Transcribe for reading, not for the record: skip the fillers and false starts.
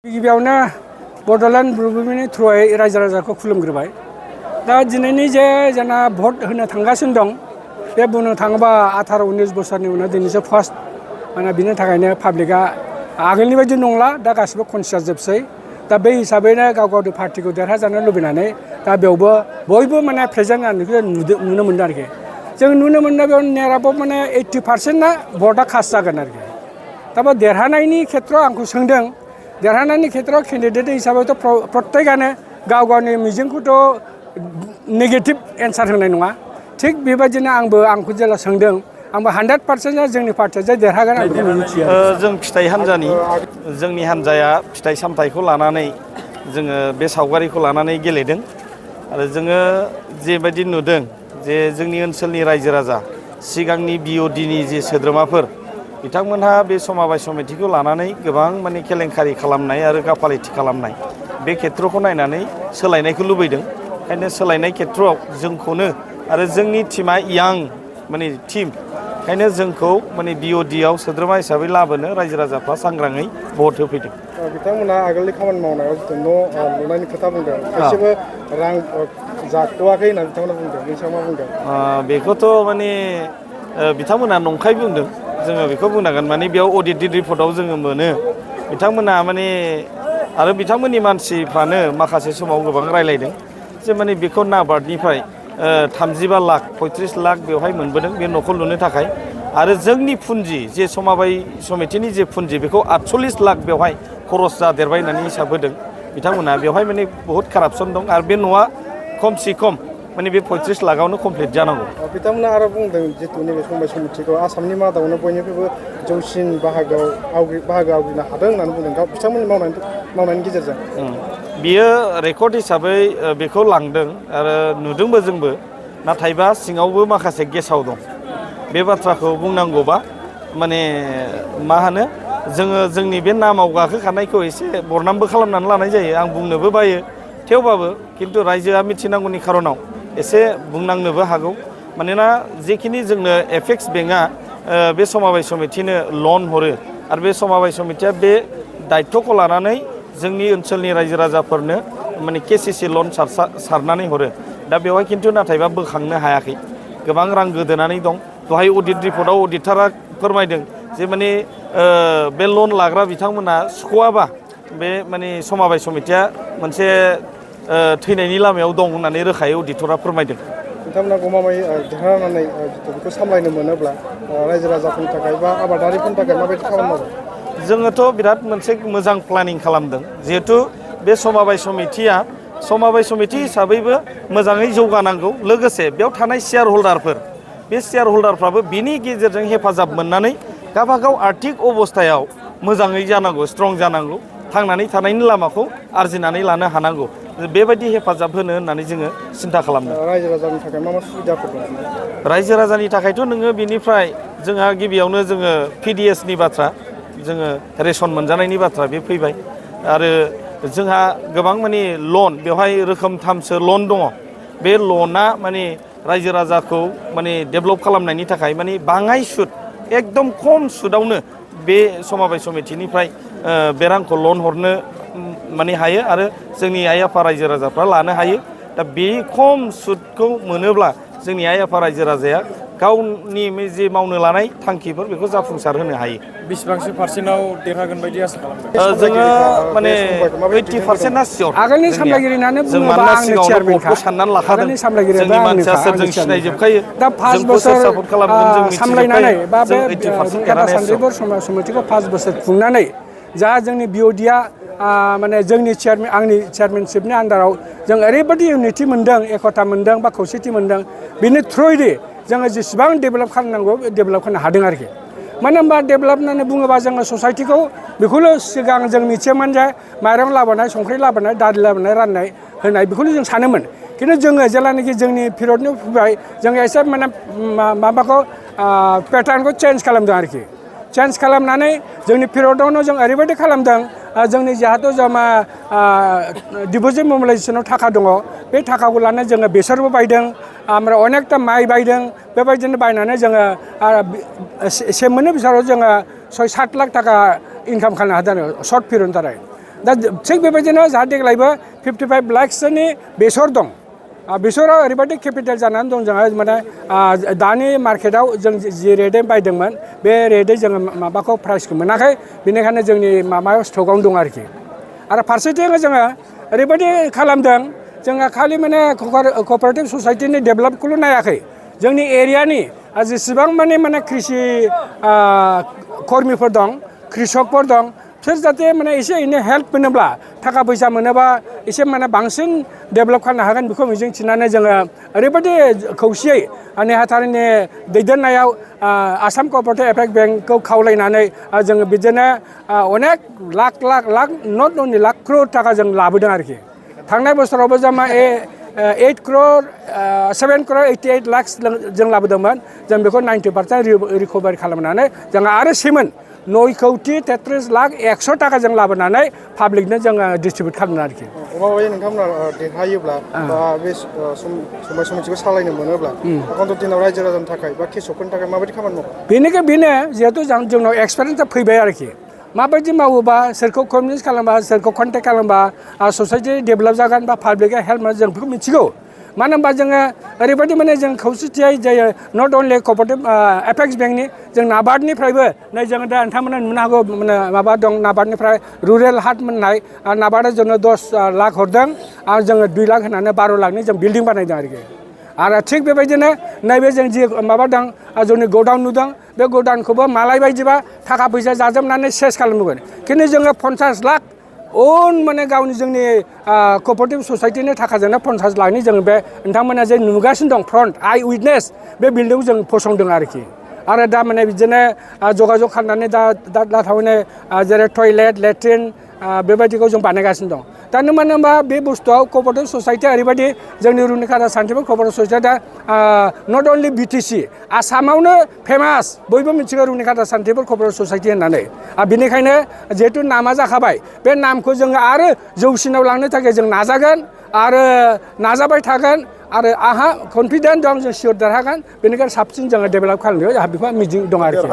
गिबियावनो बड'लेण्ड बुब्लिनि थ्रुयै रायजो राजाखौ खुलुमग्रोबाय। दा दिनैनि जे जोंना भट होनो थांगासिनो दं, बे बुंनो थाङोबा 18-19 बोसोरनि उनाव दिनैसो फार्स्ट, माने बिनि थाखायनो पाब्लिकआ आगोलनि बायदि नंला, दा गासिबो कनसियास जोबसै। दा बे हिसाबैनो गाव गावनि पार्टिखौ देरहाजानो लुबैनानै दा बेयावबो बयबो माने प्रेजेन्ट जानायखौ नुनो मोनदों आरोखि। जों नुनो मोनदों बेयाव नेराबाव माने 80%ना भटआ कास्ट जागोन आरोखि। दा देरहानायनि खेथ्रआव आंखौ सोंदों, देरहानायनि खेथ्रआव केन्डिडेट हिसाबैथ' प्रत्येकआनो गाव गावनि मिजिंखौथ' नेगेटिभ एन्सार होनाय नङा। थिग बेबायदिनो आंखौ जेला सोंदों, आंबो 100% जोंनि पार्टिया जे देरहागोन आं बेखौ मिथियो। जों फिथाइ हान्जानि जोंनि हान्जाया फिथाइ सामथाइखौ लानानै जोङो बे सावगारिखौ लानानै गेलेदों आरो जोङो जेबायदि नुदों जे जोंनि ओनसोलनि रायजो राजा सिगांनि BODनि जे सोद्रोमाफोर बिथांमोनहा बे समाबाय समितिखौ लानानै गोबां माने केलेंकारि खालामनाय आरो गाफालिथि खालामनाय बे खेथ्रखौ नायनानै सोलायनायखौ लुबैदों। ओंखायनो सोलायनाय खेथ्रआव जोंखौनो आरो जोंनि टिमा यां माने टिम, ओंखायनो जोंखौ माने BODआव सोद्रोमा हिसाबै लाबोनो रायजो राजाफ्रा सांग्राङै भट होफैदों। बिथांमोना आगोलनि खामानि मावनायाव जितु न' लुनायनि खोथा बुंदों, खायसेबो रां जाथ'वाखै होनना बिथांमोना बुंदों, बेनि सायाव मा बुंदों? बेखौथ' माने बिथांमोना नंखाय बुंदों, जोङो बेखौ बुंनांगोन। माने बेयाव अडिट रिपर्टआव जोङो मोनो बिथांमोना माने आरो बिथांमोननि मानसिफ्रानो माखासे समाव गोबां रायलायदों जे माने बेखौ नाबार्डनिफ्राय 35 लाख 35 लाख बेवहाय मोनबोदों बे न'खौ लुनो थाखाय। आरो जोंनि फुन्जि जे समाबाय समितिनि जे फुन्जि बेखौ 48 लाख बेवहाय खरस जादेरबाय होननानै हिसाब होदों बिथांमोना। बेवहाय माने बहुद कारापसन दं आरो बे न'आ खमसे खम माने बे 35 लाखआवनो कमप्लिट जानांगौ। बिथांमोना आरो बुंदों जितु नैबे समाबाय समितिखौ आसामनि मादावनो बयनिख्रुइबो जौसिन बाहागो आवग्रिनो हादों होननानै बुंदों बिथांमोननि मावनायनि गेजेरजों। बियो रेकर्ड हिसाबै बेखौ लांदों आरो नुदोंबो जोंबो, नाथायबा सिङावबो माखासे गेसाव दं। बे बाथ्राखौ बुंनांगौबा माने मा होनो, जोङो जोंनि बे नामाव गाखोखानायखौ एसे बरनामबो खालामनानै लानाय जायो। आं बुंनोबो बायो, थेवबाबो खिन्थु रायजोआ मिथिनांगौनि खारनाव एसे बुंनांनोबो हागौ। मानोना जेखिनि जोंनो एपेक्स बेंकआ बे समाबाय समितिनो लन हरो आरो बे समाबाय समितिया बे दायथ'खौ लानानै जोंनि ओनसोलनि रायजो राजाफोरनो माने KCC लन सारनानै हरो। दा बेवहाय खिन्थु नाथायबा बोखांनो हायाखै, गोबां रां गोदोनानै दं। दहाय अडिट रिपर्टआव अडिटारा फोरमायदों जे माने बे लन लाग्रा बिथांमोना सुख'आबा बे माने समाबाय समितिया मोनसे थैनायनि लामायाव दं होननानै रोखायै अडिटरा फोरमायदों। बिथांमोना गमामायै देरहानानै बेखौ सामलायनो मोनोब्ला रायजो राजाफोरनि थाखाय बा आबादारिफोरनि थाखाय माबायदि खामानि मावगोन? जोङोथ' बिराद मोनसे मोजां प्लानिं खालामदों। जिहेथु बे समाबाय समितिया समाबाय समिति हिसाबैबो मोजाङै जौगानांगौ, लोगोसे बेयाव थानाय शेयार हल्डारफोर, बे शेयार हल्डारफ्राबो बिनि गेजेरजों हेफाजाब मोननानै गावबागाव आर्थिक अबस्थायाव मोजाङै जानांगौ, स्ट्रं जानांगौ, थांनानै थानायनि लामाखौ आरजिनानै लानो हानांगौ। बेबायदि हेफाजाब होनो होननानै जोङो सिन्था खालामदों। रायजो राजानि थाखाय मा सुबिदाफोर दं? रायजो राजानि थाखायथ' नोङो बिनिफ्राय जोंहा गिबियावनो जोङो PDSनि बाथ्रा, जोङो रेसन मोनजानायनि बाथ्रा बे फैबाय। आरो जोंहा गोबां माने लन, बेवहाय रोखोमथामसो लन दङ। बे लना माने रायजो राजाखौ माने डेभेलप खालामनायनि थाखाय माने बाङाय सुद, एकदम खम सुदावनो बे समाबाय समितिनिफ्राय बे रांखौ लन हरनो माने हायो आरो जोंनि आइ आफा रायजो राजाफ्रा लानो हायो। दा बे खम सुदखौ मोनोब्ला जोंनि आइ आफा रायजो राजाया गावनि जे मावनो लानाय थांखिफोर बेखौ जाफुंसार होनो हायो। बेसेबांसो पार्सेन्टआव देरहागोन बायदि आसा खालामदों? जोङो माने 80%आ सियर। आगोलनि सामलायगिरि होननानै जों बुङोबा मानोना आंनो सिगाङावनो चेयारमेनखा, भटखौ साननानै लाखादों। आगोलनि सामलायगिरिया जोंनि मानसिया आंनोखा, सोरजों आंनि चेयारमेनखा। सिनायजोबखायो, दा 5 जोंखौ सोर बोसोर सापर्ट खालामगोन जों सामलायनानै मिथिजोबखायो। बा बे जों 80% एबा देरहानाया सानद्रि सियर। बर समितिखौ 5 बोसोर खुंनानै जा जोंनि BODआ माने जोंनि आंनि चेयारमेनशिपनि आन्दाराव जों ओरैबायदि इउनिटि मोन्दों, एकता मोन्दों बा खौसेथि मोन्दों, बिनि थ्रुयै जोङो जेसेबां डेभेलप खालामनांगौ बे डेभेलप खालामनो हादों आरोखि। मानो होनबा डेभेलप होननानै बुङोबा जोङो ससाइटिखौ बेखौल' सिगां जों मिथियोमोन जे माइरं लाबोनाय, संख्रि लाबोनाय, दालि लाबोनाय, राननाय होनाय बेखौनो जों सानोमोन। खिन्थु जोङो जेब्लानाखि जोंनि पिरियडनि फैबाय, जोङो एसे माने माबाखौ पेटार्नखौ चेन्ज खालामदों आरोखि। चेन्ज खालामनानै जोंनि पिरियडआवनो जों ओरैबायदि खालामदों, जोंनि जिहेथु जमा डिप'जिट मबिलाइजेसनाव थाखा दङ, बे थाखाखौ लानानै जोङो बेसरबो बायदों, ओमफ्राय अनेकथा माइ बायदों। बेबायदिनो बायनानै जोङो से मोननै बोसोराव जोङो 6-7 लाख थाखा इनकाम खालामनो हादों आरो सर्ट पिरियडनि थाखाय। दा थिग बेबायदिनो जाहा देग्लायबो 55 लाखसोनि बेसर दं बेसराव ओरैबायदि केपिटेल जानानै दं जोंहा माने दानि मार्केटाव जों जि रेटै बायदोंमोन बे रेटै जोङो माबाखौ प्राइसखौ मोनाखै बेनिखायनो जोंनि माबायाव स्टकआवनो दं आरोखि आरो फारसेथिं जोङो ओरैबायदि खालामदों जोङो खालि माने कपारेटिभ ससाइटिनि डेभेलपखौल' नायाखै जोंनि एरियानि जेसेबां माने कृषि कर्मिफोर दं कृषकफोर दं बिसोर जाहाथे माने एसे एनै हेल्प मोनोब्ला थाखा फैसा मोनोबा एसे माने बांसिन डेभेलप खालामनो हागोन बेखौ मिजिं थिनानै जोङो ओरैबायदि खौसेयै नेहाथारिनि दैदेननायाव आसाम कपारेटिभ एपेक्स बेंकखौ खावलायनानै जोङो बिदिनो अनेक लाख नट अनलि लाख क्रर थाखा जों लाबोदों आरोखि थांनाय बोसोरावबो जों 7 crore 88 लाख जों लाबोदोंमोन जों बेखौ 90% रिकभारि खालामनानै जों आरो 9 कौटि 33 लाख 100 थाखा जों लाबोनानै पाब्लिकनो जोङो डिस्ट्रिबिउट खालामदों आरोखि माबायदि नोंथांमोना देरहायोब्ला बा बे समबाय समितिखौ सालायनो मोनोब्ला आगामी दिनाव रायजो राजानि थाखाय बा कृषकफोरनि थाखाय माबायदि खामानि मावो बेनो जिहेतु जोंनाव एक्सपिरियेन्सआ फैबाय आरोखि माबायदि मावोबा सोरखौ कनभिन्स खालामबा सोरखौ कन्टेक्ट खालामबा ससाइटि डेभेलप जागोन बा पाब्लिकआ हेल्प मोनो जों बेखौ मिथिगौ मानो होनबा जोङो ओरैबायदि माने जों खौसेथियै जायो नट अनलि कपारेटिभ एपेक्स बेंकनि जों नाबार्डनिफ्रायबो नै जोङो दा नोंथांमोना नुनो हागौ माबा दं नाबार्डनिफ्राय रुरेल हाट मोननाय नाबार्डआ जोंनो 10 लाख हरदों आरो जोङो 2 लाख होनानै 12 लाखनि जों बिल्डिं बानायदों आरोखि आरो थिग बेबायदिनो नैबे जों जि माबा दं जोंनि गडाउन नुदों बे गडाउनखौबो मालाय बायदिबा थाखा फैसा जाजोबनानै सेस खालामगोन खिन्थु जोङो 50 लाख माने गावनि जोंनि कपारेटिभ ससाइटिनि थाखाजोंनो 50 लाखनि जों बे नोंथांमोना जे नुगासिनो दं फ्रन्ट आइ उइटनेस बे बिल्डिंखौ जों फसंदों आरोखि आरो दा माने बिदिनो जगाजग खालामनानै दा थारमाने जेरै टयलेट लेट्रिन बेबायदिखौ जों बानायगासिनो दं दा मानो होनबा बे बुस्थुआव कपारेटिभ ससाइटिया ओरैबायदि जोंनि रुनिकाटा Santipur cooperative ससाइटिया not only BTC आसामावनो फेमास बयबो मिथिगौ रुनिकाटा सान्टिपुर कपारेटिभ ससाइटि होननानै बेनिखायनो जिहेतु नामा जाखाबाय बे नामखौ जोङो आरो जौसिनाव लांनो थाखाय जों नाजागोन आरो नाजाबाय थागोन आरो आंहा कनफिडेन्ट दं जों सियर देरहागोन बेनिखायनो साबसिन जोङो डेभेलप खालामनो जोंहा बेखौ मिजिं दं आरोखि